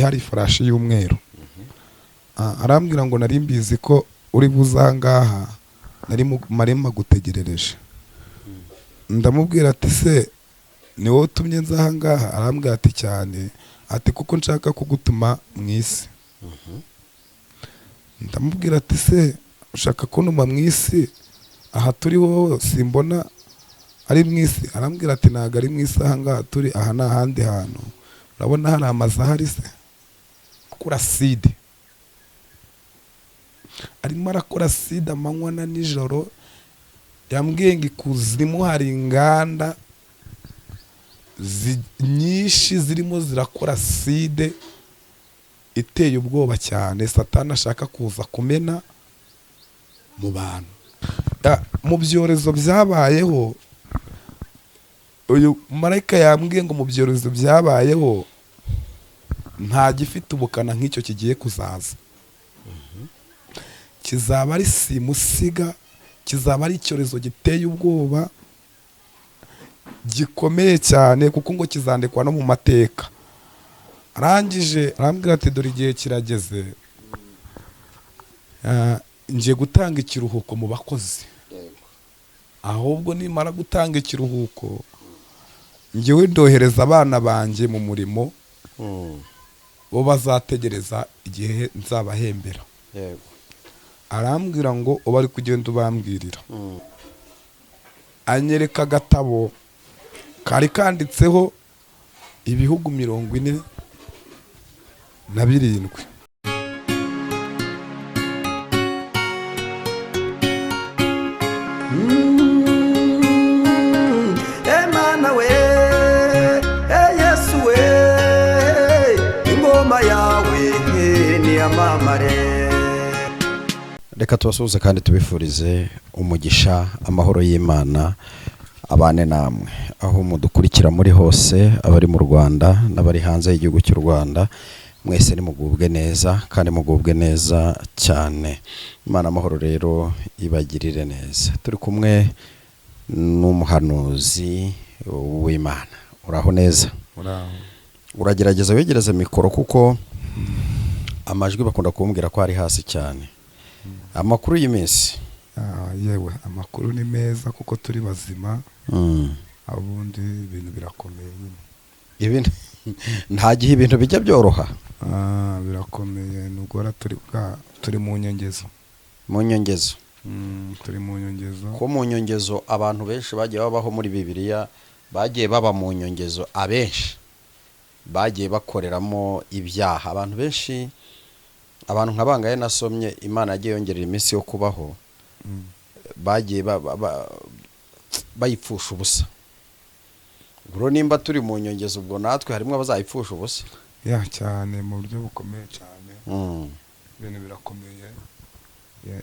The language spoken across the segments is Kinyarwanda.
Hari ifarashi y'umweru. Arambwira ngo nari mbizi ko uri buze aha ngaha, nari marema gutegerereje. Ndamubwira ati: "Se ni wowe utumye nza aha ngaha?" Arambwira ati: "Cyane," ati, "kuko nshaka kugutuma mu isi." Ndamubwira ati: "Se ushaka kuntuma mu isi? Aha turi ho simbona ari mu isi." Arambwira ati: "Ntabwo ari mu isi aha ngaha turi, aha ni ahandi hantu. Urabona hari amazu ahari se?" Akora acide, arimo arakora acide amanywa na nijoro. Yambwiye ngo ikuzimu hari inganda nyinshi zirimo zirakora acide iteye ubwoba cyane, Satani ashaka kuza kumena mu bantu. Mu byorezo byabayeho, uyu marayika yambwiye ngo mu byorezo byabayeho nta gifite ubukana nk'icyo kigiye kuzaza. Kizaba ari simusiga, kizaba ari icyorezo giteye ubwoba gikomeye cyane, kuko ngo kizandikwa no mu mateka. Arangije arambwira ati: "Dore igihe kirageze, ngiye gutanga ikiruhuko mu bakozi. Ahubwo nimara gutanga ikiruhuko, ngewe ndohereza abana banjye mu murimo, bo bazategereza igihe nzabahembera." Arambwira ngo uba ari kugenda ubambwirira. Anyereka agatabo kari kanditseho ibihugu 47. Emana we, e Yesu we, ingoma yawe niyamamare. Reka tubasuhuze kandi tubifurize umugisha, amahoro y'Imana abane namwe aho mudukurikira muri hose, abari mu Rwanda n'abari hanze y'igihugu cy'u Rwanda. Mwese nimugubwe neza kandi mugubwe neza cyane. Imana amahoro rero ibagirire neza. Turi kumwe n'umuhanuzi w'Imana. Uraho neza? Uraho. Uragerageza wegereze mikoro, kuko amajwi bakunda kumbwira ko ari hasi cyane. Amakuru y'iminsi? Yewe, amakuru ni meza kuko turi bazima. Ubundi ibintu birakomeye nyine. Ibintu nta gihe ibintu bijya byoroha. Birakomeye nugora turi turi mu nyongezo. Mu nyongezo. Turi mu nyongezo. Ko mu nyongezo abantu benshi bagiye babaho muri Bibiliya, bagiye baba mu nyongezo, abenshi bagiye bakoreramo ibyaha. Abantu benshi, abantu nka bangahe nasomye Imana yagiye yongerera iminsi yo kubaho, bagiye bayipfusha ubusa. Ubwo nimba turi mu nyongezo, ubwo natwe harimo abazayipfusha ubusa. Ya, cyane, mu buryo bukomeye cyane. Ibintu birakomeye.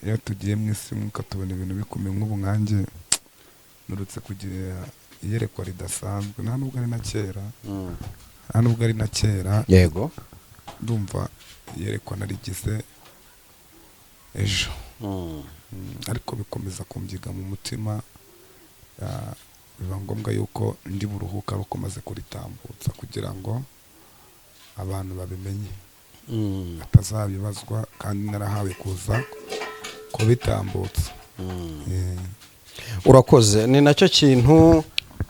Iyo tugiye mu isi mwuka tubona ibintu bikomeye. Nk'ubu nkanjye nturutse kugira iyerekwa ridasanzwe, nta nubwo ari na kera, nta nubwo ari na kera. Ndumva iyerekwa narigize ejo. Ariko bikomeza kumbyiga mu mutima, biba ngombwa yuko ndi buruhuka ariko maze kuritambutsa kugira ngo abantu babimenye, batazabibazwa kandi narahawe kuza kubitambutsa. Urakoze. Ni nacyo kintu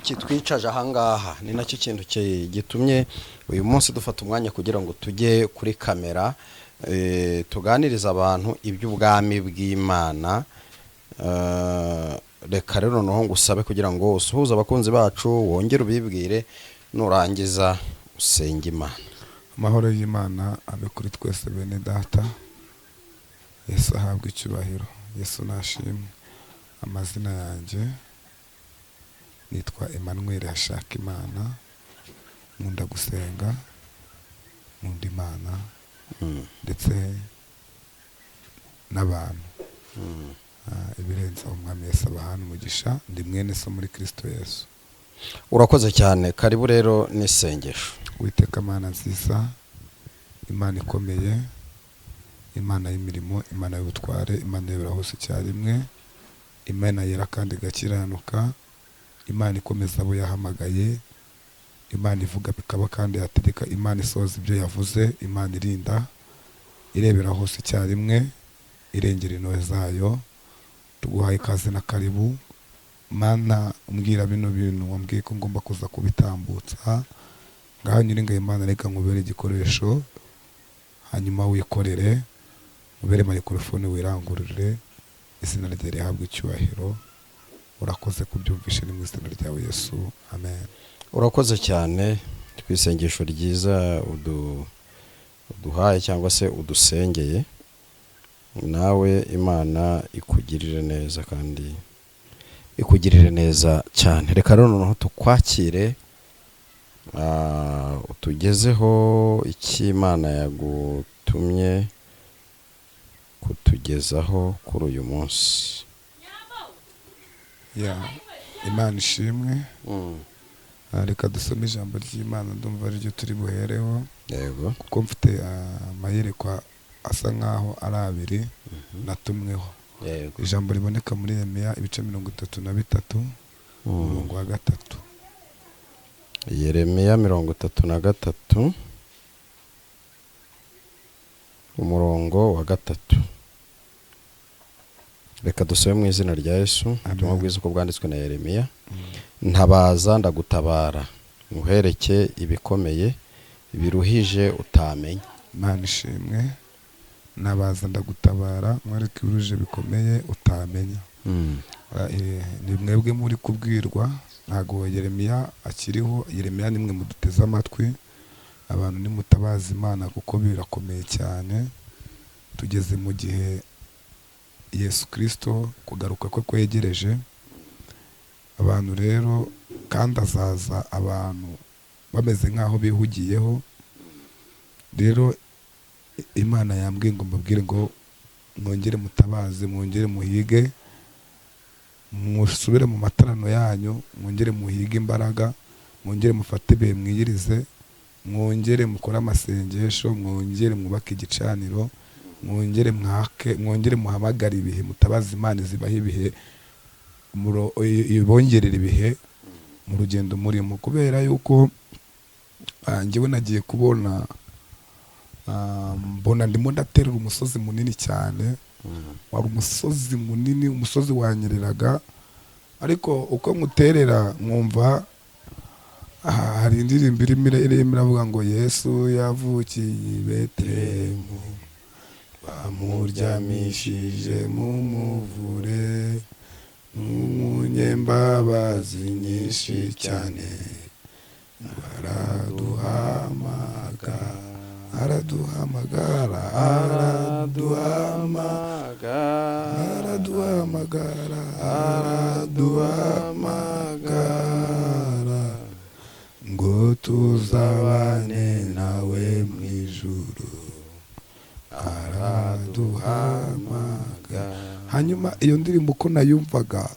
kitwicaje ahangaha, ni nacyo kintu gitumye uyu munsi dufata umwanya kugira ngo tujye kuri kamera, tuganirize abantu iby'ubwami bw'Imana. Reka rero noneho ngusabe kugira ngo usuhuze abakunzi bacu, wongere ubibwire, nurangiza usenge Imana. Amahoro y'Imana abe kuri twese, bene data. Yesu ahabwe icyubahiro, Yesu nashimwe. Amazina yanjye nitwa Emmanuel Hashakimana. Nkunda gusenga, nkunda Imana ndetse n'abantu. Ibirenze aho, Umwami Yesu abahana umugisha. Ndi mwene so muri Kristo Yesu. Urakoze cyane. Karibu rero n'isengesho. Witeka Mana nziza, Imana ikomeye, Imana y'imirimo, Imana y'ubutware, Imana iyobora hose icyarimwe, Imana yera kandi igakiranuka, Imana ikomeza abo yahamagaye. Imana ivuga bikaba kandi yategeka, Imana isohoza ibyo yavuze, Imana irinda, irebera hose icyarimwe, irengera intohe zayo. Tuguhaye ikaze na karibu Mana. Umbwira bino bintu wambwiye ko ngomba kuza kubitambutsa ngaho. Nyiringaye Imana, reka nkubere igikoresho, hanyuma wikorere, ubere microphone, wirangurure, izina rye rihabwe icyubahiro. Urakoze kubyumvishe, ni mu izina ryawe Yesu, amen. Urakoze cyane ku isengesho ryiza uduhaye cyangwa se udusengeye. Nawe Imana ikugirire neza kandi ikugirire neza cyane. Reka rero noneho tukwakire, utugezeho icyo Imana yagutumye kutugezaho kuri uyu munsi. Ya, Imana ishimwe. Reka dusome ijambo ry'Imana, ndumva ariryo turi buhereho, kuko mfite amayerekwa asa nkaho ari abiri natumweho. Ijambo riboneka muri Yeremiya ibice 33, umurongo wa 3. Yeremiya 33, umurongo wa 3. Reka dusome mu izina rya Yesu. Amen. Ubutumwa bwiza uko bwanditswe na Yeremiya. Ntabaza ndagutabara, nkuhereke ibikomeye biruhije utamenya. Imana ishimwe. Nabaza ndagutabara, mwereke ibiruje bikomeye utamenya. Ni mwebwe muri kubwirwa, ntabwo Yeremiya akiriho. Yeremiya nimwe muduteze amatwi. Abantu nimutabaza Imana kuko birakomeye cyane. Tugeze mu gihe Yesu Kirisito kugaruka kwe kwegereje. Abantu rero kandi azaza abantu bameze nk'aho bihugiyeho. Rero Imana yambwiye ngo mbabwire ngo mwongere mutabaze, mwongere muhige, musubire mu matarano yanyu, mwongere muhige imbaraga, mwongere mufate ibihe mwiyirize, mwongere mukore amasengesho, mwongere mwubake igicaniro, mwongere mwake, mwongere muhamagare ibihe, mutabaze Imana zibaha ibihe, ibongerera ibihe mu rugendo murimo. Kubera yuko njyewe nagiye kubona, mbona ndimo ndaterura umusozi munini cyane. Wari umusozi munini, umusozi wanyereraga, ariko uko nkuterera nkumva hari indirimbo irimo iravuga ngo Yesu yavukiye i Betelehemu, bamuryamishije mu muvure, n'umunyembabazi nyinshi cyane, araduhamagara, araduhamagara, araduhamagara, araduhamagara, araduhamagara ngo tuzabane nawe mu ijuru, araduhamagara. Hanyuma iyo ndirimbo uko nayumvaga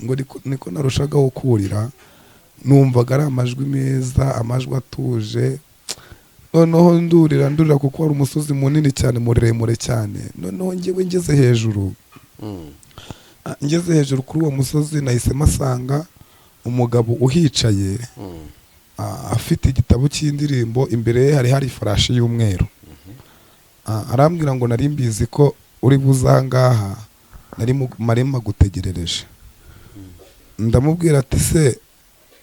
ngo niko narushagaho kurira. Numvaga ari amajwi meza, amajwi atuje. Noneho ndurira, ndurira, kuko wari umusozi munini cyane, muremure cyane. Noneho njyewe ngeze hejuru, ngeze hejuru kuri uwo musozi, nahise masanga umugabo uhicaye, afite igitabo cy'indirimbo. Imbere ye hari ifarashi y'umweru. Arambwira ngo nari mbizi ko uri buze aha ngaha, nari mpagutegerereje. Ndamubwira ati se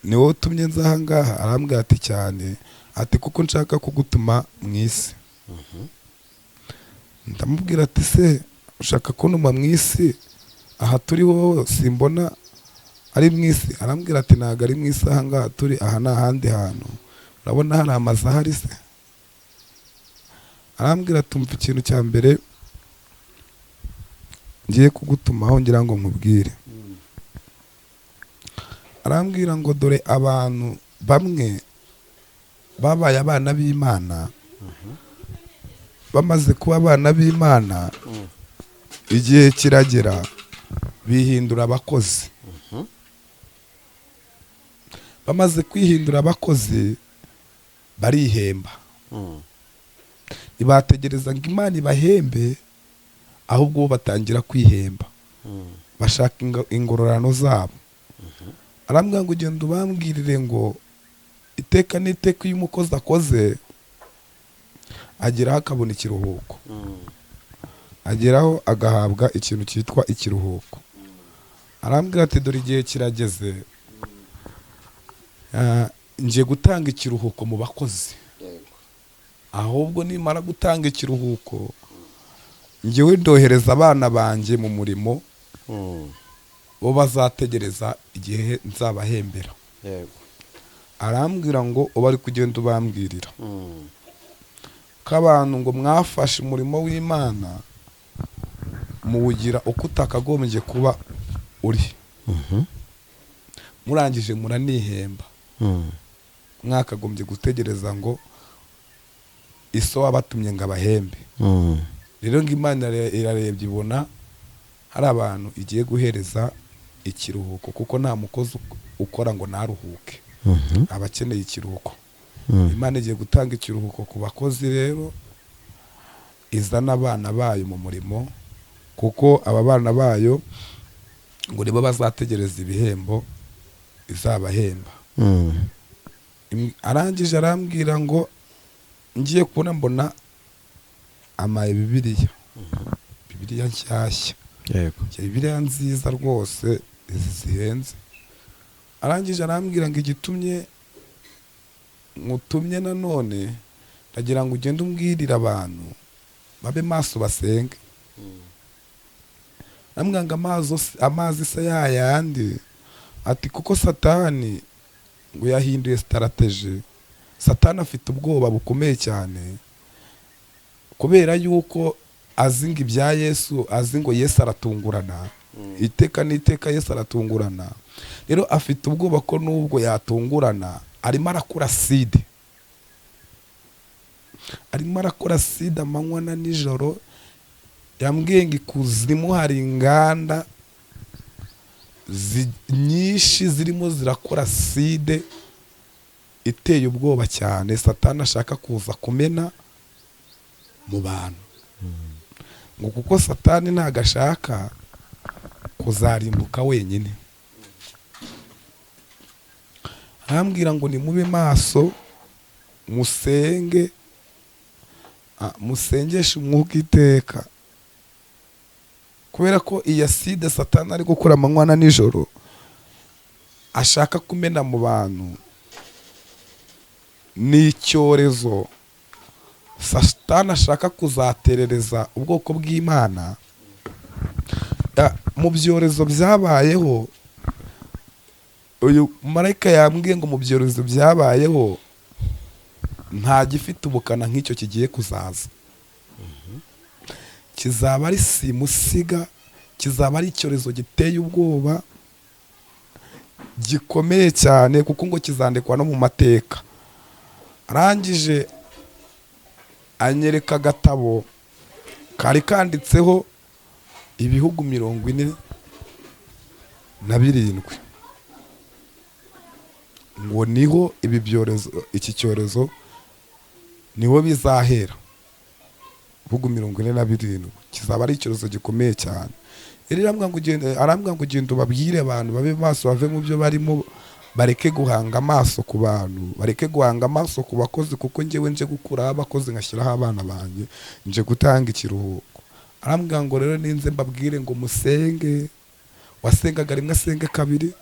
ni wowe utumye nza aha ngaha? Arambwira ati cyane, ati kuko nshaka kugutuma mu isi. Ndamubwira ati se ushaka kuntuma mu isi? Aha turi wowe simbona ari mu isi. Arambwira ati ntabwo ari mu isi aha ngaha turi, aha ni ahandi hantu. Urabona hari amazu ahari se? Arambwira ati umva, ikintu cya mbere ngiye kugutumaho ngira ngo nkubwire. Arambwira ngo dore abantu bamwe babaye abana b'Imana, bamaze kuba abana b'Imana igihe kiragera bihindura abakozi. Bamaze kwihindura abakozi barihemba, ntibategereza ngo Imana ibahembe, ahubwo bo batangira kwihemba, bashaka ingororano zabo. Arambwira ngo ugenda ubambwirire ngo Iteka n'iteka iyo umukozi akoze ageraho akabona ikiruhuko, ageraho agahabwa ikintu cyitwa ikiruhuko. Arambwira ati dore igihe kirageze, ngiye gutanga ikiruhuko mu bakozi. Ahubwo nimara gutanga ikiruhuko, njyewe ndohereza abana banjye mu murimo, bo bazategereza igihe nzabahembera. Arambwira ngo uba ari kugenda ubambwirira ko abantu ngo mwafashe umurimo w'Imana muwugira uko utakagombye kuba uri, murangije muranihemba, mwakagombye gutegereza ngo iso wabatumye ngo abahembe. Rero ngo Imana irarebye ibona hari abantu igiye guhereza ikiruhuko, kuko nta mukozi ukora ngo naruhuke, aba akeneye ikiruhuko. Imana igiye gutanga ikiruhuko ku bakozi, rero izana abana bayo mu murimo, kuko aba bana bayo ngo nibo bazategereza ibihembo izabahemba. Arangije arambwira ngo ngiye kubona mbona amaye Bibiliya, Bibiliya nshyashya, Bibiliya nziza rwose, izi zihenze. Arangije arambwira ngo igitumye nkutumye nanone, ndagira ngo ugende umbwirire abantu babe maso basenge. Arambwira ngo amazi se yayandi, ati kuko Satani ngo yahinduye stratégie. Satani afite ubwoba bukomeye cyane, kubera yuko azi ngo ibya Yesu, azi ngo Yesu aratungurana iteka n'iteka, Yesu aratungurana. Rero afite ubwoba ko nubwo yatungurana, arimo arakora acide, arimo arakora acide amanywa na nijoro. Yambwiye ngo ikuzimu hari inganda nyinshi zirimo zirakora acide iteye ubwoba cyane, Satani ashaka kuza kumena mu bantu, ngo kuko Satani ntabwo ashaka kuzarimbuka wenyine. Arambwira ngo nimube maso musenge, musengeshe umwuka iteka, kubera ko iyi acide Satani ari gukora amanywa na nijoro ashaka kumena mu bantu ni icyorezo Satani ashaka kuzaterereza ubwoko bw'Imana. Mu byorezo byabayeho, uyu marayika yambwiye ngo mu byorezo byabayeho nta gifite ubukana nk'icyo kigiye kuzaza. Kizaba ari simusiga, kizaba ari icyorezo giteye ubwoba gikomeye cyane, kuko ngo kizandikwa no mu mateka. Arangije anyereka agatabo kari kanditseho ibihugu 47, ngo niho ibi byorezo, iki cyorezo niho bizahera, ibihugu 47, kizaba ari icyorezo gikomeye cyane. Rero arambwira ngo ugende, arambwira ngo ugende ubabwire abantu babe maso, bave mu byo barimo, bareke guhanga amaso ku bantu, bareke guhanga amaso ku bakozi, kuko njyewe nje gukuraho abakozi ngashyiraho abana banjye, nje gutanga ikiruhuko. Arambwira ngo rero ninze mbabwire ngo musenge, wasengaga rimwe asenge kabiri,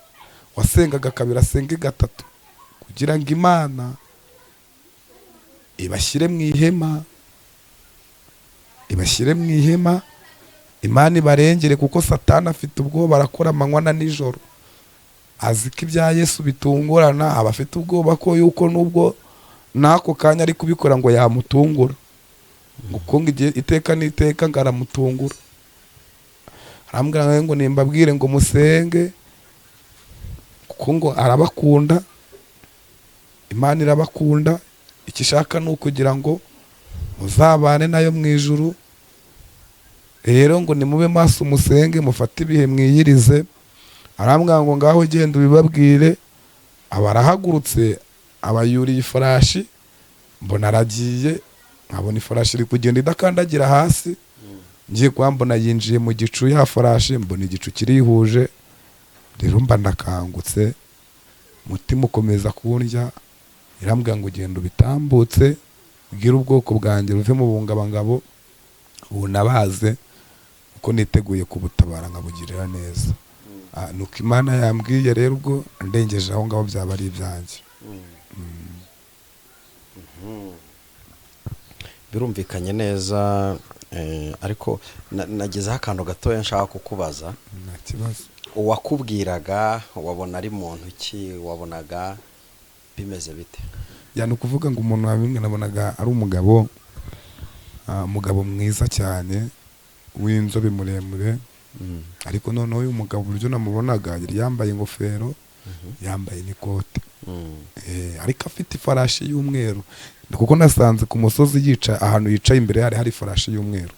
wasengaga kabiri asenge gatatu, kugira ngo Imana ibashyire mu ihema, ibashyire mu ihema, Imana ibarengere, kuko Satani afite ubwoba, arakora amanywa na nijoro, azi ko ibya Yesu bitungurana, aba afite ubwoba ko yuko nubwo n'ako kanya ari kubikora ngo yamutungura, ngo kuko ngo igihe iteka n'iteka ngo aramutungura. Arambwira ngo nimbabwire ngo musenge, kuko ngo arabakunda, Imana irabakunda, icyo ishaka ni ukugira ngo muzabane nayo mu ijuru. Rero ngo nimube maso musenge, mufate ibihe mwiyirize. Arambwira ngo ngaho genda ubibabwire. Aba arahagurutse, aba yuriye ifarashi, mbona aragiye, nkabona ifarashi iri kugenda idakandagira hasi. Ngiye kuba mbona yinjiye mu gicu ya farashi, mbona igicu kirihuje. Rero mba ndakangutse, umutima ukomeza kundya. Irambwira ngo ugenda ubitambutse, ubwire ubwoko bwanjye ruve mu bungabangabo, bunabaze kuko niteguye kubutabara nkabugirira neza. Nuko Imana yambwiye rero, ubwo ndengeje aho ngaho byaba ari ibyanjye. Birumvikanye neza, ariko nagezeho akantu gatoya nshaka kukubaza. Nta kibazo. Uwakubwiraga wabona ari muntu ki? Wabonaga bimeze bite? Ya, ni ukuvuga ngo umuntu wabimwe nabonaga ari umugabo, umugabo mwiza cyane w'inzobe muremure. Ariko noneho uyu mugabo, uburyo namubonaga, yari yambaye ingofero, yambaye n'ikote, ariko afite ifarashi y'umweru, kuko nasanze ku musozi yicaye, ahantu yicaye imbere hari ifarashi y'umweru.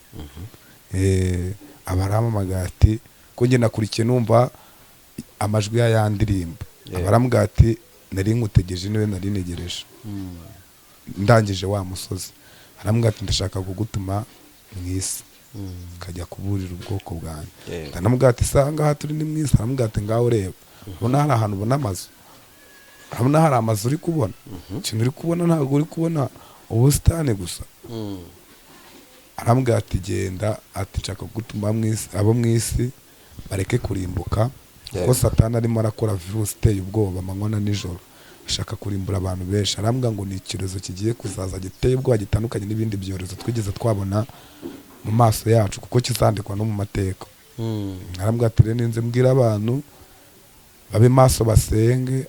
Aba arampamagaye ati, ko njye nakurikiye numva amajwi ya ya ndirimbo, aba arambwira ati: "Nari nkutegereje, niwe nari ntegereje." Ndangije wa musozi, arambwira ati: "Ndashaka kugutuma mu isi, ukajya kuburira ubwoko bwanjye." Ndanamubwira ati: "Isa ngaha turi ni mu isi?" Aramubwira ati: "Ngaho ureba, ubona hari ahantu ubona amazu? Urabona hari amazu uri kubona? Ikintu uri kubona, ntabwo uri kubona ubusitani gusa?" Arambwira ati: "Genda," ati: "Nshaka gutuma mu isi, abo mu isi bareke kurimbuka, kuko Satani arimo arakora virusi iteye ubwoba amanywa na nijoro, ashaka kurimbura abantu benshi." Arambwira ngo ni icyorezo kigiye kuzaza giteye ubwoba, gitandukanye n'ibindi byorezo twigeze twabona mu maso yacu, kuko kizandikwa no mu mateka. Arambwira ati: "Rero ninze mbwira abantu babe maso, basenge,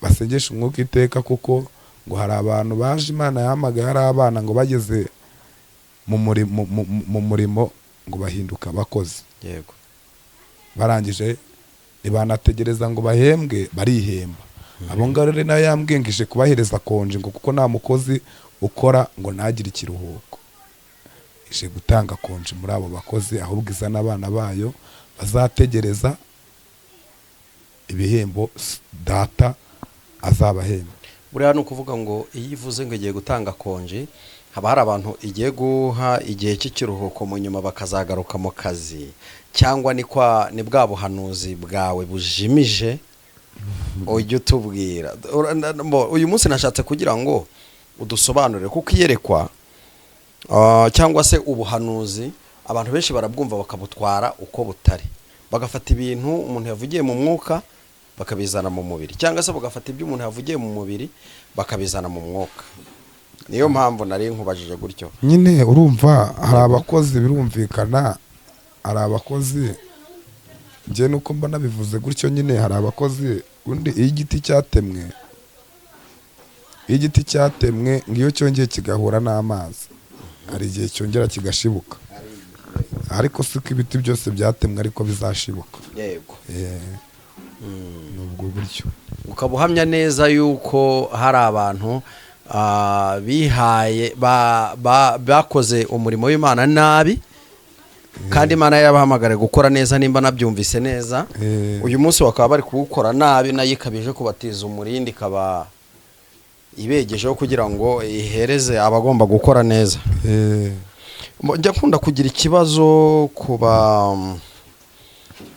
basengeshe umwuka iteka, kuko ngo hari abantu baje Imana yahamagaye ari abana, ngo bageze mu murimo ngo bahinduka abakozi." Barangije ntibanategereza ngo bahembwe, barihemba. Abo ngabo rero nayo yambwengije kubahereza konje, ngo kuko nta mukozi ukora ngo ntagire ikiruhuko. Ije gutanga konje muri abo bakozi, ahubwo izana abana bayo bazategereza ibihembo data azabahemba. Buriya ni ukuvuga ngo iyo ivuze ngo igiye gutanga konji, haba hari abantu igiye guha igihe cy'ikiruhuko, mu nyuma bakazagaruka mu kazi, cyangwa ni kwa ni bwa buhanuzi bwawe bujimije ujya utubwira? Uyu munsi nashatse kugira ngo udusobanurire, kuko iyerekwa cyangwa se ubuhanuzi abantu benshi barabwumva bakabutwara uko butari, bagafata ibintu umuntu yavugiye mu mwuka bakabizana mu mubiri, cyangwa se bagafata ibyo umuntu yavugiye mu mubiri bakabizana mu mwuka. Niyo mpamvu nari nkubajije gutyo. Nyine urumva hari abakozi, birumvikana hari abakozi. Njye nuko mbona bivuze gutyo nyine, hari abakozi. Undi iyo igiti cyatemwe, ngo iyo cyongeye kigahura n'amazi, hari igihe cyongera kigashibuka, ariko si ko ibiti byose byatemwe ariko bizashibuka. Ni ubwo buryo. Ukaba uhamya neza yuko hari abantu bihaye bakoze umurimo w'Imana nabi, kandi Imana yarabahamagariye gukora neza, nimba nabyumvise neza. Uyu munsi bakaba bari kuwukora nabi, nayo ikaba ije kubatiza umurindi, ikaba ibegejeho kugira ngo ihereze abagomba gukora neza. Njya nkunda kugira ikibazo ku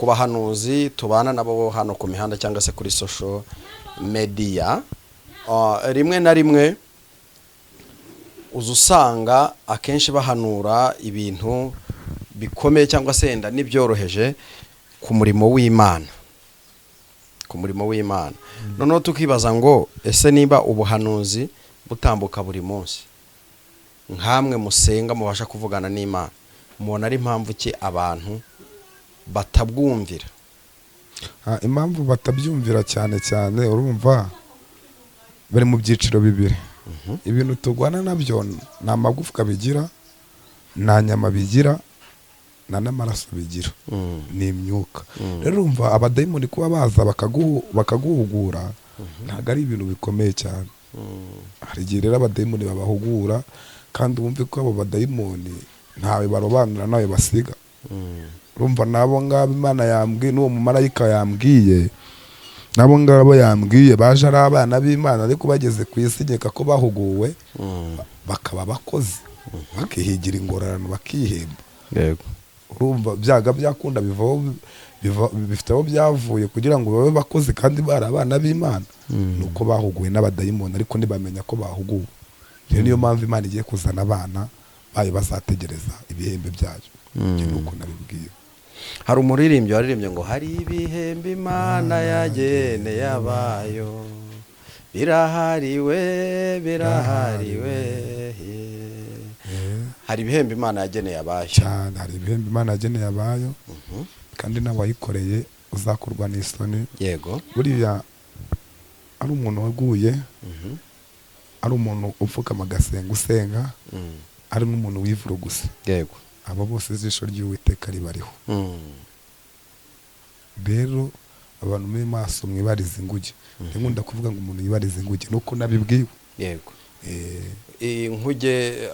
bahanuzi tubana nabo hano ku mihanda cyangwa se kuri social media. Rimwe na rimwe uza usanga akenshi bahanura ibintu bikomeye cyangwa se yenda n'ibyoroheje ku murimo w'Imana, ku murimo w'Imana. Noneho tukibaza ngo ese niba ubuhanuzi butambuka buri munsi, nkamwe musenga mubasha kuvugana n'Imana, mubona ari impamvu ki abantu batabwumvira? Impamvu batabyumvira cyane cyane, urumva bari mu byiciro bibiri. Ibintu turwana nabyo nta magufwa bigira, nta nyama bigira, nta n'amaraso bigira, ni imyuka. Rero urumva abadayimoni kuba baza bakaguhugura ntabwo ari ibintu bikomeye cyane. Hari igihe rero abadayimoni babahugura, kandi wumve ko abo badayimoni ntawe barobanura, ntawe basiga. Urumva n'abo ngabo Imana yambwiye n'uwo mumarayika yambwiye, n'abo ngabo yambwiye baje ari abana b'Imana, ariko bageze ku isi nkeka ko bahuguwe bakaba abakozi, bakihigira ingororano, bakihemba. Urumva byaga byakunda bivaho, bifite aho byavuye kugira ngo babe bakozi kandi bari abana b'Imana, ni uko bahuguwe n'abadayimoni, ariko ntibamenya ko bahuguwe. Rero niyo mpamvu Imana igiye kuzana abana bayo bazategereza ibihembe byayo. Ibyo ni uko nabibwiwe. Hari umuririmbyi waririmbye ngo hari ibihembo Imana yageneye abayo, birahariwe, birahariwe. Hari ibihembo Imana yageneye abayo. Cyane, hari ibihembo Imana yageneye abayo, kandi n'abayikoreye uzakorwa n'isoni. Buriya ari umuntu waguye, ari umuntu upfukama agasenga usenga, ari n'umuntu wivura gusa, abo bose ijisho ry'Uwiteka ribariho. Rero abantu muri maso mwibariza inguge. Nkunda kuvuga ngo umuntu yibariza inguge, nuko nabibwiwe. Iyi nkuge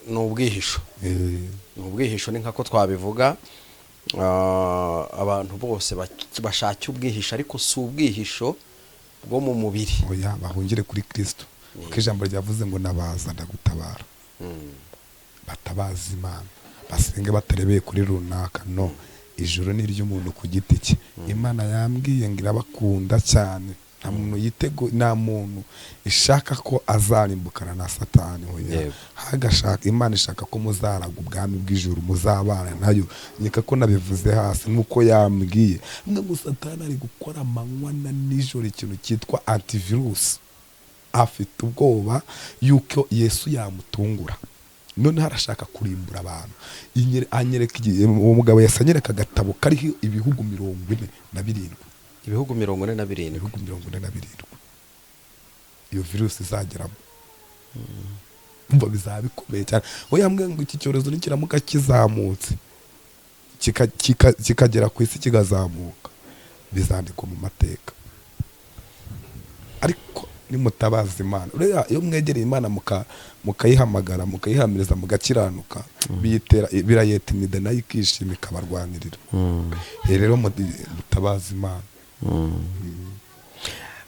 ni ubwihisho. Ni ubwihisho, ni nkako twabivuga. Abantu bose bashaka ubwihisho, ariko si ubwihisho bwo mu mubiri. Oya, bahungire kuri Kristo, kuko ijambo ryavuze ngo nabaza ndagutabara. Batabaza Imana, basenge batarebeye kuri runaka. No ijuru ni iry'umuntu ku giti cye. Imana yambwiye ngo irabakunda cyane, nta muntu yitego, nta muntu ishaka ko azarimbukana na Satani, oya. Hagashaka Imana ishaka ko muzaraga ubwami bw'ijuru, muzabana nayo. Nkeka ko nabivuze hasi nk'uko yambwiye ngo Satani ari gukora amanywa na nijoro ikintu cyitwa antivirus. Afite ubwoba yuko Yesu yamutungura, noneho arashaka kurimbura abantu. Anyereka uwo mugabo yasa anyereka agatabo kariho ibihugu 47. Ibihugu 47? Ibihugu 47 iyo virusi izageramo. Umva, bizaba bikomeye cyane. We yambwiye ngo iki cyorezo nikiramuka kizamutse kikagera ku isi, kikazamuka, bizandikwa mu mateka. Ariko nimutabaza Imana, uriya iyo mwegereye Imana mukayihamagara, mukayihamiriza, mugakiranuka, biyitera birayetinida, nayo ikishima, ikabarwanirira. Rero mutabaza Imana.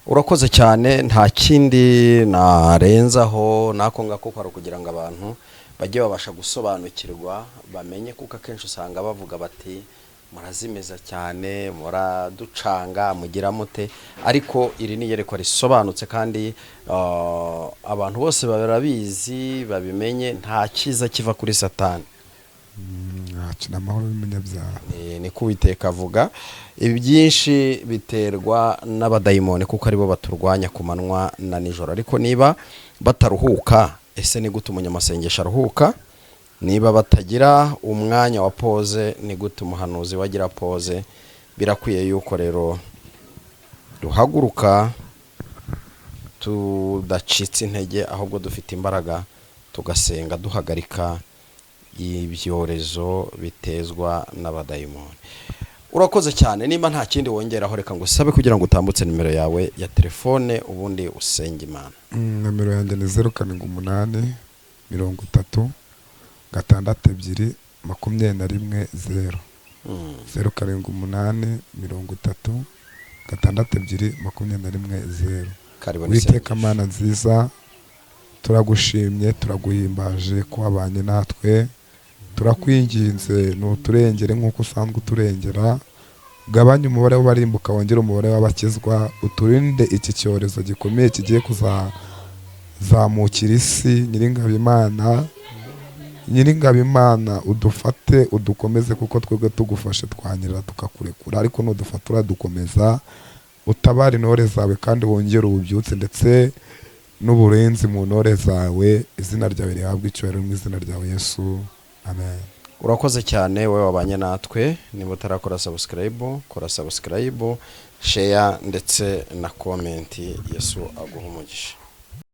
Urakoze cyane, nta kindi narenzaho n'ako ngako, kwari ukugira ngo abantu bajye babasha gusobanukirwa, bamenye, kuko akenshi usanga bavuga bati murazimeza cyane, muraducanga, mugira mute? Ariko iri ni iyerekwa risobanutse kandi abantu bose barabizi, babimenye, nta cyiza kiva kuri Satani. Ntacyo, ni amahoro y'umunyabyaha. Niko Uwiteka avuga. Ibi byinshi biterwa n'abadayimoni, kuko aribo baturwanya ku manywa na nijoro. Ariko niba bataruhuka, ese ni gute umunyamasengesho aruhuka? Niba batagira umwanya wa pause, ni gute umuhanuzi wagira pause? Birakwiye yuko rero duhaguruka tudacitse intege, ahubwo dufite imbaraga, tugasenga duhagarika ibyorezo bitezwa n'abadayimoni. Urakoze cyane. Niba nta kindi wongeraho, reka ngo usabe kugira ngo utambutse nimero yawe ya telefone, ubundi usenge Imana. Nomero yanjye ni 078 30 62 21 0. 078 30 62 21 0. Karibu. Witeka Mana nziza, turagushimye, turaguhimbaje ko wabanye natwe. Turakwinginze nuturengere nk'uko usanzwe uturengera. Gabanya umubare w'abarimbuka, wongere umubare w'abakizwa. Uturinde iki cyorezo gikomeye kigiye kuzazamukira isi. Nyiringabo Imana, Nyiringabo Imana, udufate udukomeze, kuko twebwe tugufashe twanyerera tukakurekura, ariko nudufata uradukomeza. Utabare intore zawe kandi wongere ububyutse ndetse n'uburenzi mu ntore zawe. Izina ryawe rihabwe icyubahiro, mu izina ryawe Yesu, amen. Urakoze cyane wowe wabanye natwe. Niba utarakora subscribe, kora subscribe, share ndetse na comment. Yesu aguha umugisha.